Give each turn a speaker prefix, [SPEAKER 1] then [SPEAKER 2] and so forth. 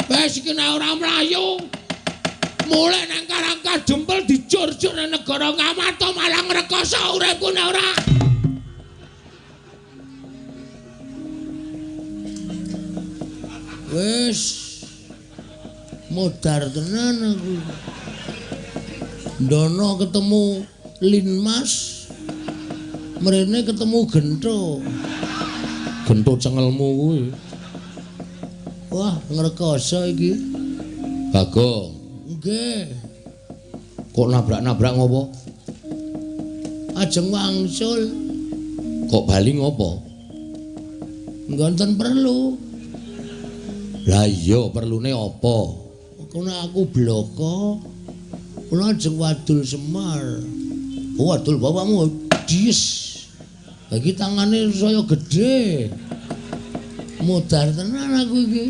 [SPEAKER 1] Wis iki nek ora mlayu. Mulih nang Karang Kadempel dijur-jur nang negara Ngamarta malah ngrekoso uripku nek ora. Wis modar tenan aku. Ndono ketemu Linmas, mrene ketemu Gento.
[SPEAKER 2] Gento cengelmu kuwi.
[SPEAKER 1] Wah, ngrekoso iki.
[SPEAKER 2] Bagong.
[SPEAKER 1] Nggih.
[SPEAKER 2] Kok nabrak-nabrak ngopo?
[SPEAKER 1] Ajeng wangsul.
[SPEAKER 2] Kok bali ngopo?
[SPEAKER 1] Nggonten perlu.
[SPEAKER 2] Lah iya, perlune apa?
[SPEAKER 1] Kono aku bloko. Kula ajeng wadul Semar. Oh, wadul bapakmu dies. Lagi tangane saya gedhe. Modar tenan aku iki.